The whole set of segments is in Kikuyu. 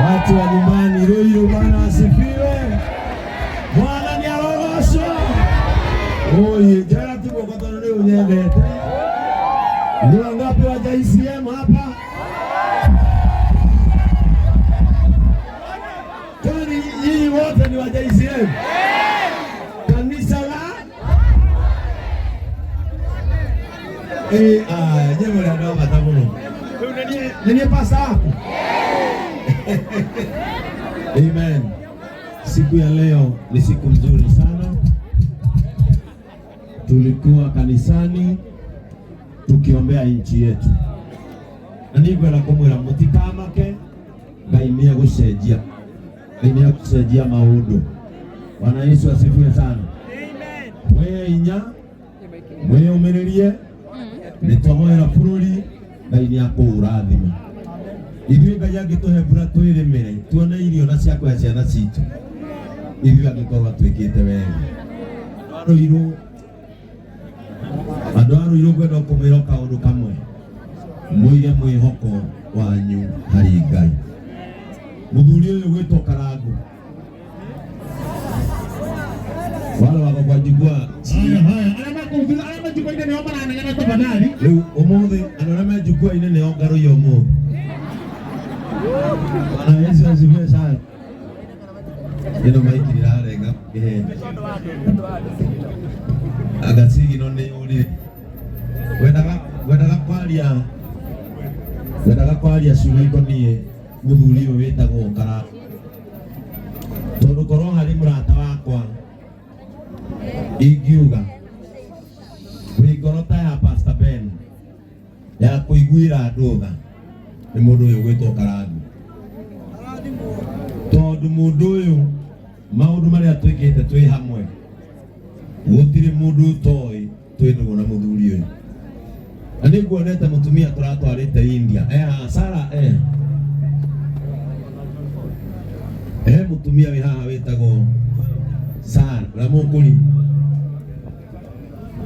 Watu wa nyumbani, Ruiru, Bwana asifiwe. Bwana ni arogocwo. Oye, njera tu guoko tondu ni unyendete. Ni wangapi wa JCM hapa? Kwani nyinyi wote ni wa JCM? Kanisa la Eh, ah, nyewe mũrĩ andũ a bata mũno. Nĩ niĩ pastor waku? Amen. Siku ya leo ni siku nzuri sana. Tulikuwa kanisani tukiombea nchi yetu, na ningwenda kumwira mutikamake, Ngai nĩ egũcenjia, Ngai nĩ egũcenjia maũndũ. Bwana Yesu asifiwe sana. Mwĩ inya mwĩyũmĩrĩrie, nĩ twahoera bũrũri, Ngai nĩ akũũrathima. Ithuĩ Ngai angĩtũhe mbura twĩrĩmĩre, tuone irio na cia kũhe ciana citũ, ithuĩ angĩkorwo atwĩkĩte wega. Andũ a Ruiru, andũ a Ruiru ngwenda kũmwĩra kaũndũ kamwe, mũige mwĩhoko wanyu harĩ Ngai. Mũthuri ũyũ gwĩtwo Karangu wale wako kwa jukwaa. Haya haya, arĩa makũu thutha, arĩa me jukwaa-inĩ nĩo maranegena tafadhali. Rĩu ũmũthĩ andũ arĩa me jukwaa-inĩ nĩo ngarũiya ũmũthĩ. Bwana Yesu asifiwe sana. Ĩno maiki ndĩrarenga kĩhenya. Anga sigino nĩ ũrire. Ngwendaga kwaria, ngwendaga kwaria ciugo ikoniĩ mũthuri ũyũ wĩtagwo Karangũ. Tondũ korwo harĩ mũrata wakwa ingiuga wĩ ngoro ta ya Pastor Ben ya kũiguĩra andũ tha nĩ mũndũ ũyũ gwĩtwo Karangũ. Tondũ mũndũ ũyũ maũndũ marĩa twĩkĩte twĩ hamwe gũtirĩ mũndũ ũtoĩ twĩ ndũgũ na mũthuri ũyũ. Na nĩ nguonete mũtumia tũratwarĩte India. Eh, Sara, eh. He mũtumia wĩ haha wĩtagwo Sara, ũrĩa mũkũri.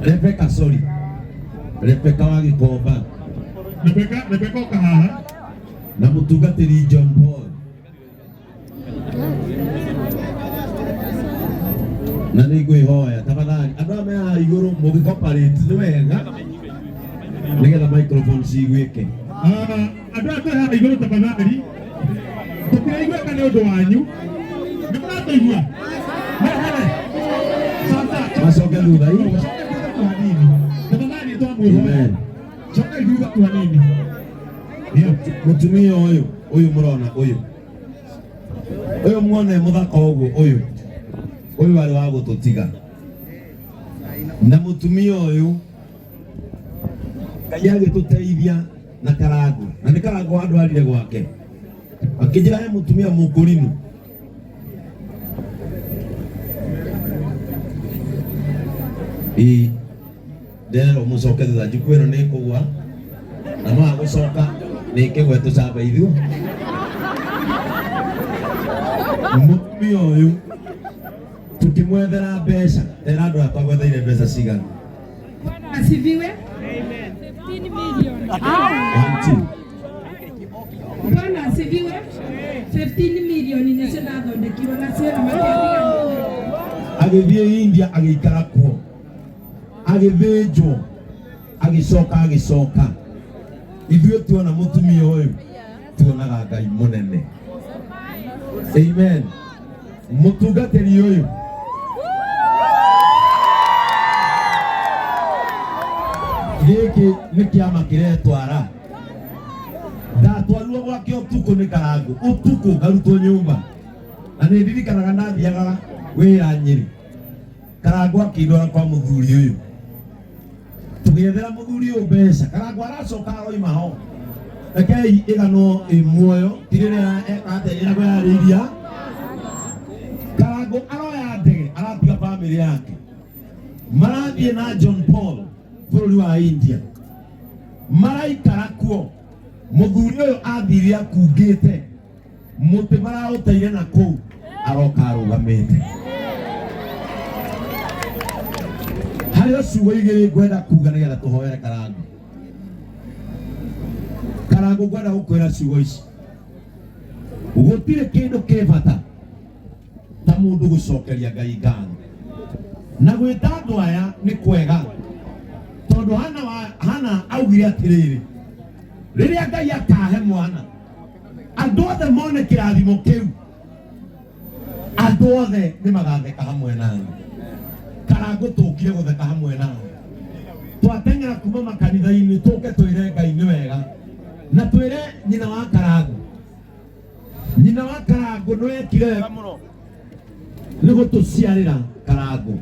Rebecca, sorry. Rebecca wa Gĩkomba. Rebecca, Rebecca oka haha. Na mũtungatĩri John Paul. Na nĩ ngwĩhoya tafadhali andũ aya me haha igũrũ mũgĩcooperate nĩ wega nĩgetha microphone ciguĩke. Ah, andũ aya twĩ haha igũrũ tafadhali, tũtiraiguĩka nĩ ũndũ wanyu. Nĩ mũratũigua? Mehere. Sasa, Macoke thutha ii. cokai thutha tu hanini. Tafadhali twamwĩhoya. Amen. Cokai thutha tu hanini. Yeah. Mũtumia ũyũ ũyũ mũrona ũyũ ũyũ muone mũthaka ũguo ũyũ ũyũ arĩ wa gũtũtiga na mũtumia ũyũ Ngai agĩtũteithia na Karangũ na nĩ Karangũ andwarire gwake akĩnjĩra he mũtumia mũkũrinũ ĩ nderwo mũcoke thutha njukũ ĩno nĩ ĩkũgwa na mwaga gũcoka nĩ ĩkĩgwe tũcambe ithuĩ. Mũtumia ũyũ tũkĩmwethera mbeca, tera andũ aya twagwetheire mbeca cigana? Asifiwe. 15 million. One, two. Bwana asifiwe. 15 million nĩcio ndathondekirwo nacio na matiatigana. Agĩthiĩ India agĩikara kuo, agĩthĩnjwo, agĩcoka agĩcoka. Ithuĩ tuona mũtumia ũyũ tuonaga Ngai mũnene. Amen. Mũtungatĩri ũyũ gĩkĩ nĩ kĩama kĩretwara. Ndatwarirwo gwake ũtukũ nĩ Karangũ, ũtukũ ngarutwo nyũmba, na nĩ ndirikanaga ndathiaga wĩra Nyĩrĩ, Karangũ akĩndwara kwa mũthuri ũyũ, tũgĩethera mũthuri ũyũ mbeca. Karangũ aracoka aroima ho, rekei ĩganwo ĩ muoyo, ti rĩrĩa eka atĩa ĩragwo yarĩiria. Karangũ aroya ndege aratiga bamĩrĩ yake, marathiĩ na John Paul bũrũri wa India, maraikara kuo. Mũthuri ũyũ athire akungĩte mũtĩ maraũteire na kũu, aroka arũgamĩte. Harĩ o ciugo igĩrĩ ngwenda kuga nĩgetha tũhoere Karangũ. Karangũ ngwenda gũkwĩra ciugo ici. Gũtirĩ kĩndũ kĩ bata ta mũndũ gũcokeria Ngai ngatho. Na gwĩta andũ aya nĩ kwega tondũ Hana wa Hana augire atĩrĩrĩ, rĩrĩa Ngai akahe mwana andũ othe mone kĩrathimo kĩu, andũ othe nĩ magatheka hamwe nawe. Karangũ tũkire gũtheka hamwe nawe, twateng'era kuma makanitha-inĩ tũke twĩre Ngai nĩ wega, na twĩre nyina wa Karangũ, nyina wa Karangũ nĩ wekire wega mũno nĩ gũtũciarĩra Karangũ,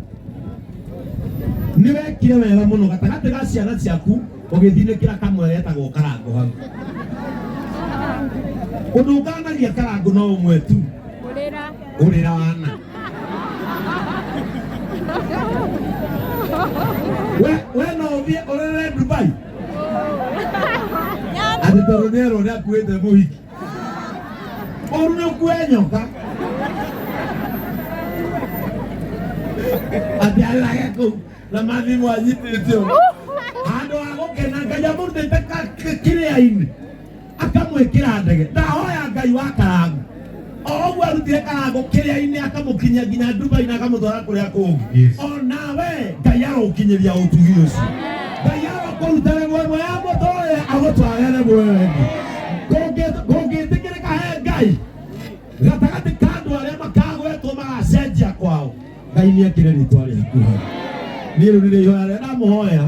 nĩ wekire wega mũno gatagatĩ ga ciana ciaku ũgĩthinĩkĩra kamwe getagwo Karangũ hau. Ũndũ ũnganagia Karangũ no ũmwe tu, ũrĩra wana. We no ũthiĩ ũrĩre Dubai atĩ tondũ nĩ erwo nĩ akuĩte mũhiki, ũru nĩ ũkue nyoka atĩ arĩrage kũu na mathimũ anyitĩte ũũ handũ ha gũkena. Ngai amũrutĩte kĩrĩa-inĩ akamwĩkĩra ndege. Ndahoya Ngai wa Karangũ o ũguo arutire Karangũ kĩrĩa-inĩ akamũkinyia nginya Dubai na akamũtwara kũrĩa kũngĩ. Yes. O nawe Ngai arokinyĩria ũtugi ũcio, Ngai arokũruta level ĩmwe ya mũtũrĩre agũtware level ĩyo ĩngĩ. Kũngĩtĩkĩrĩka he Ngai gatagatĩ ka andũ arĩa makagwetwo magacenjia kwao, Ngai nĩ ekĩre rĩtwa rĩaku ho. Niĩ rĩu nĩrĩo ihoya rĩrĩa ndamũhoya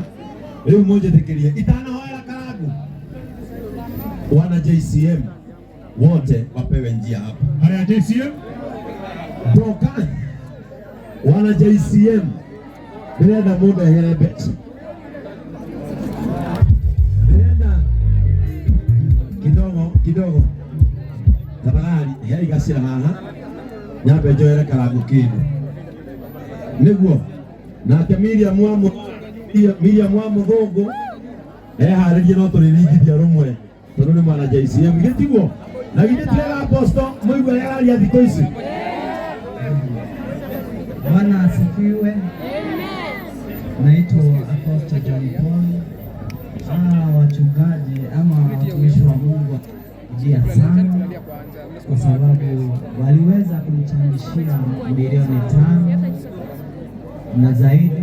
rĩu, mũnjĩtĩkĩrie itanahoera Karangũ, wana JCM wote wapewe njia hapa. Haya, JCM. Ndoka wana JCM, ndĩrenda mũndehere mbeca, ndĩrenda kidogo kidogo, tafadhali hei gacĩra haha nyambe njoere Karangũ kĩndũ nĩguo nake Miriam wa Miriam wa mũthũngũ eharĩrie, no tũrĩringithia rũmwe tondũ nĩ mwana JCM, githĩ tiguo? Na githĩ ti wega apostle mũigua ũrĩa araria thikũ ici? Bwana asifiwe. Naitwa Apostle John Paul. Hawa wachungaji ama watumishi wa Mungu jia sana kwa sababu waliweza kumchangishia milioni 5 na zaidi,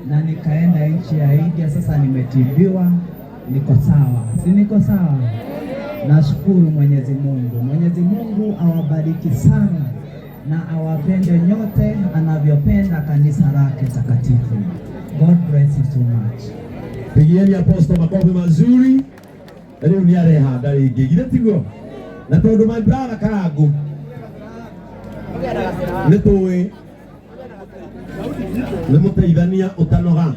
na nikaenda nchi ya India. Sasa nimetibiwa, niko sawa, si niko sawa? Nashukuru Mwenyezi Mungu. Mwenyezi Mungu awabariki sana na awapende nyote anavyopenda kanisa lake takatifu. God bless you so much. Pigieni apostle makofi mazuri. Rĩu nĩ arehanda rĩngĩ, githĩ tiguo? Na tondũ my brother Karangũ nĩ tũĩ nĩ mũteithania ũtanoga,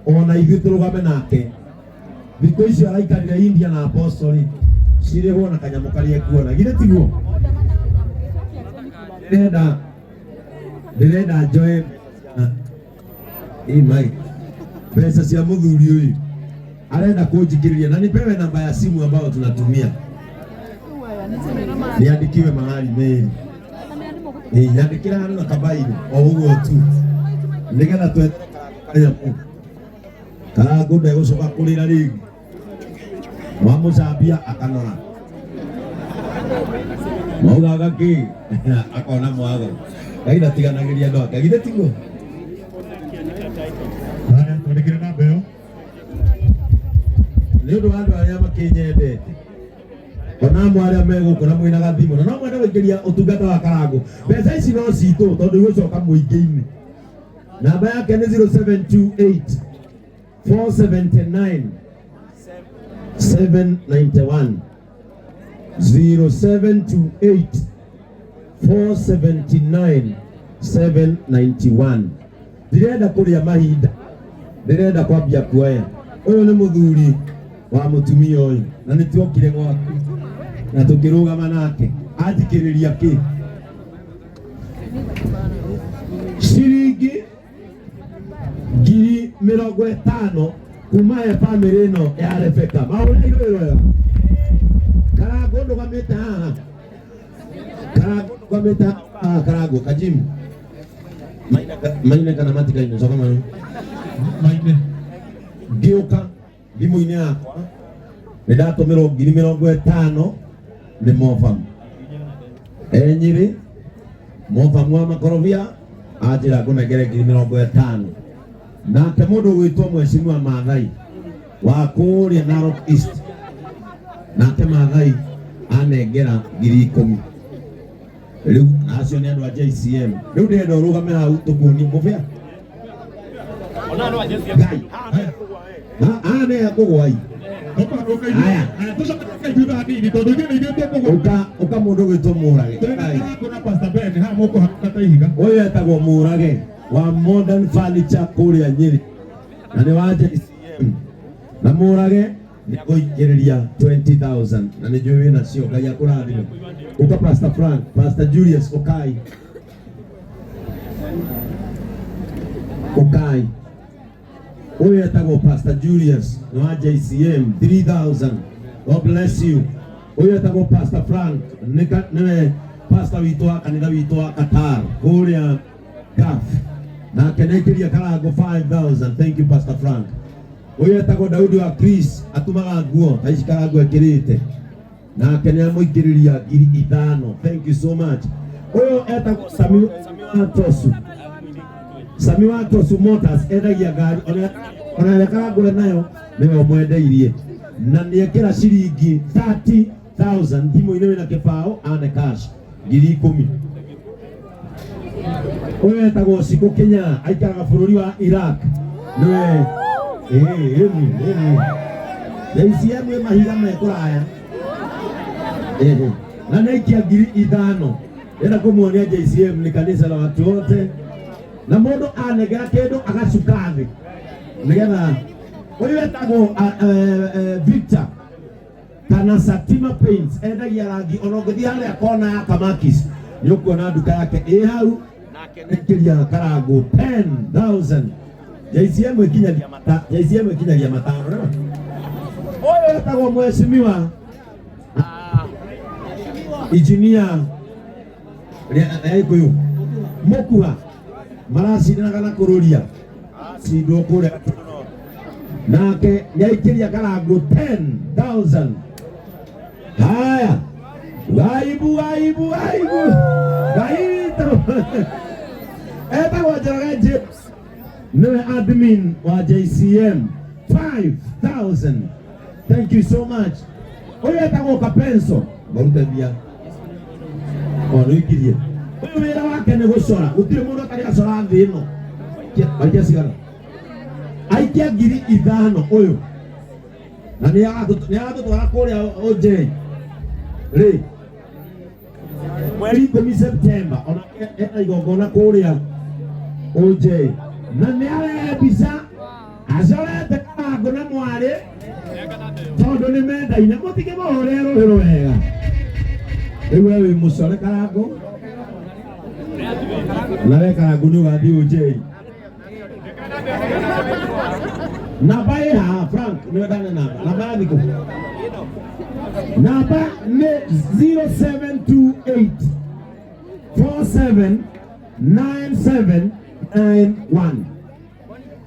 ona ithuĩ tũrũgame nake thikũ icio araikarire India na apostle cirĩhwo na kanyamũ karĩa ekuona, githĩ tiguo? Ndĩrenda njoe ĩ mbeca cia mũthuri ũyũ arenda kũnjikĩrĩria, na nipewe namba ya simu ambayo tunatumia, niandikiwe mahali meri. Ĩ, nyandĩkĩra handũ na kabairo o ũguo tu nĩgetha twethere kanyamũ. Karangũ ndegũcoka kũrĩra rĩngĩ, wamũcambia akanora maugaga kĩ akona mwago. Ngai ndatiganagĩria andũ ake, githĩ tiguo? Haya, twandĩkĩre namba ĩyo. Nĩ ũndũ wa andũ arĩa makĩnyendete, ona amwe arĩa me gũkũ na mwĩna gathimũ na no mwende gũikĩria ũtungata wa Karangũ mbeca ici, no citũ tondũ igũcoka mũingĩ-inĩ. Namba yake nĩ 0728 479 791, 0728 479 791. Ndirenda kũrĩa mahinda, ndĩrenda kwambia kuoya. Ũyũ nĩ mũthuri wa mũtumia ũyũ, na nĩ tuokire gwaku na tũkĩrũgama nake anjikĩrĩria kĩ ciringi 50,000 kuma he bamĩrĩ ĩno ya Rebeka. Mahũra irũĩro ĩyo. Karangũ ndũgamĩte haha, Karangũ ndũgamĩte haha, Karangũ kajimu maine kana matikaine coka maine. Maine. Ngĩũka thimũ-inĩ yakwa nĩ ndatũmĩrwo 50,000 nĩ Mofam. Enyiri moba mwa makorobia anjĩra ngũnengere ngiri mĩrongo ĩtano. Nake mũndũ ũgwĩtwo Mheshimiwa Maathai wa kũrĩa Narok East, nake Maathai anengera ngiri ikũmi. Rĩu acio nĩ andũ a JCM. Rĩu ndĩrenda ũrũgame hau tũkuonie mũbĩa Ngai haha nĩ kũgwai. Aya. Tũcoke thutha hanini tondũ ithuĩ nĩ ithuĩ tũkũgwa. Ũka ũka mũndũ ũgwĩtwo Mũrage. Twĩna Ngai. Karangũ na Pastor Ben haha mũkũhaka ta ihiga. Ũyũ etagwo Mũrage wa Modern Furniture kũrĩa Nyĩrĩ na nĩ wa JCM. Na Mũrage nĩ agũikĩrĩria 20,000 na nĩ njũĩ wĩna cio. Ngai akũrathime. Ũka Pastor Frank, Pastor Julius ũkai. Ũkai. Ũyũ etagwo Pastor Julius nĩ wa JCM 3000. God bless you. Ũyũ etagwo Pastor Frank nĩwe pastor witũ wa kanitha witũ wa Qatar kũrĩa Gulf, nake nĩaikĩria Karangũ 5000. Thank you, Pastor Frank. Ũyũ etagwo Daudi wa Chris, atumaga nguo ta ici Karangũ ekĩrĩte, nake nĩ amũikĩrĩria ngiri ithano. Thank you so much. Ũyũ etagwo Sami, Sami wa Tosu, Sami wa Tosu Motors, endagia ngari ona ĩrĩa Karangũ nayo nĩwe ũmwendeirie na nĩekĩra ciringi 30,000 thimũ-inĩ wĩna kĩbaũ ane cash ngiri ikũmi. Ũyũ etagwo Cikũ Kenya, aikaraga bũrũri wa Iraq, nĩwe ĩni ĩni JCM ĩ mahiga me kũraya. Ehe. Na nĩaikia ngiri ithano. Ndĩrenda kũmuonia JCM ni kanitha la watu wote, na mũndũ anengera kĩndũ agacuka thĩ nĩgetha. Ũyũ etagwo Victor kana Satima Paints, endagia rangi. Ona ũngĩthiĩ harĩa kona ya Kamakis nĩ ũkuona nduka yake ĩ hau, nake nĩkĩria Karangũ 10,000. JCM ĩkinyagia mata, JCM ĩkinyagia matano nĩma. Ũyũ etagwo Mheshimiwa Engineer Gĩkũyũ Mũkuha, maracindanaga na kũrũria cindwo kũrĩa, nake nĩaikĩria Karangũ 10,000. Haya, gaibu gaibu gaibu gaito etagwo Njoroge James, nĩwe admin wa JCM, 5000. Thank you so much. Ũyũ etagwo Kapenso marute mbia o nĩikirie. Ũyũ wĩra wake nĩ gũcora, gũtirĩ mũndũ atarĩ acora thĩ ĩno. Aikia cigana? Aikia ngiri ithano ũyũ na nĩ agatũtwara kũrĩa OJ rĩ mweri ikũmi September, ona ena igongona kũrĩa OJ na nĩ arehe mbica acorete Karangũ na mwarĩ tondũ nĩ mendaine. Mũtige mũhũre rũhĩ wega. Rĩu we wĩ mũcore Karangũ na we Karangũ nĩ ũgathiĩ OJ. Namba ĩ haha, Frank nĩwe ndane namba. Namba ya thikũ namba nĩ 0728 47 9791,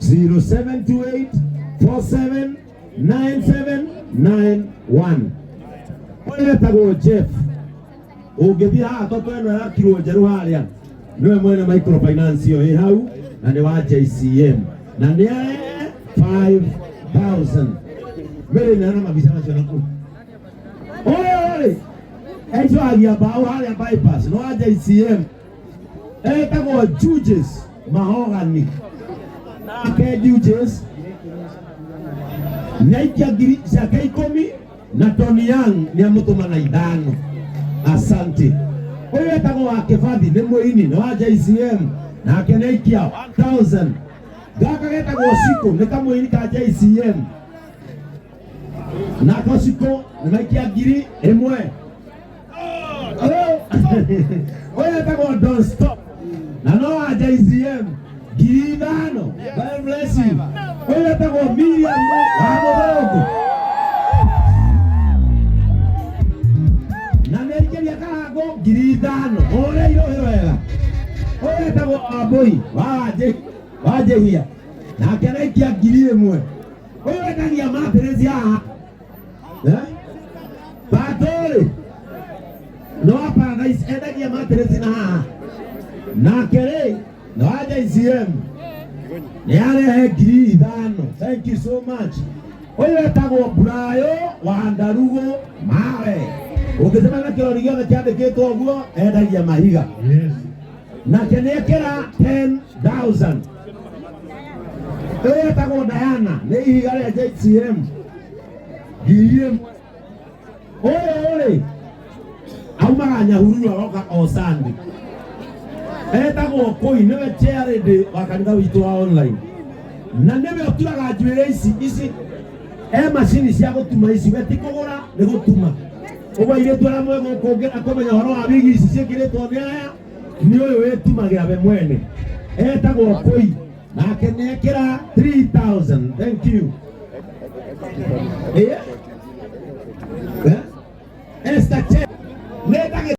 0728 47 9791. Ũyũ etagwo Jeff. Ũngĩthiĩ haha toto ĩno yakirwo njerũ harĩa, nĩwe mwene microfinance ĩyo ĩ hau na nĩ wa JCM na nĩ arehe 5000. Mĩrĩ neana mabica macio nakũu. Ũyũ rĩ aicohagia mbaũ harĩa bypass, nĩ wa JCM, etagwo Juges Mahogany. Nake Juges nĩaikia ngiri ciake ikũmi na Tony Young nĩamũtũma na ithano. Asante. Ũyũ etagwo wa Kĩbathi, nĩ mũini, nĩ wa JCM, nake nĩaikia 1000. Gaka getagwo Cikũ, nĩ kamũini ka JCM, nako Cikũ nĩmaikia ngiri ĩmwe. Ũyũ etagwo Don't Stop na no wa JCM, ngiri ithano. God bless you. Ũyũ etagwo Miriam wa Mũthũngũ na nĩaikĩria Karangũ ngiri ithano. Ũrĩa irũhĩ wega. Ũyũ etagwo Wambũi wa Njĩhia, nake araikia ngiri ĩmwe. Ũyũ endagia matirĩci haha. Eh? Batũrĩ No wa Paradise endagia matiresi na haha. Nake rĩ na wa JCM nĩ arehe 5,000. Thank you so much. Ũyũ etagwo Brayo wa Ndarugo mawe. Ũngĩcemania na kĩrori gĩothe kĩandĩkĩtwo ũguo endagia mahiga. Yes. Nake nĩ ekĩra 10,000. Ũyũ etagwo Diana nĩ ihiga rĩa JCM 1,000. Ũyũ rĩ aumaga Nyahururu agoka o Sunday. Etagwo Koi nĩwe chairlady wa kanitha witũ wa online na nĩwe ũturaga njuĩrĩ ici ici e macini cia gũtuma ici we ti kũgũra nĩ gũtuma ũguo airĩtu arĩa mwĩ gũkũ ũngĩenda kũmenya ũhoro wa wigi ici ciĩkĩrĩtwo nĩ aya nĩ ũyũ wĩtumagĩra we mwene etagwo Koi nake nĩ ekĩra 3000. Thank you. Eh? Eh? Esther Che nĩ ndagĩtarĩ.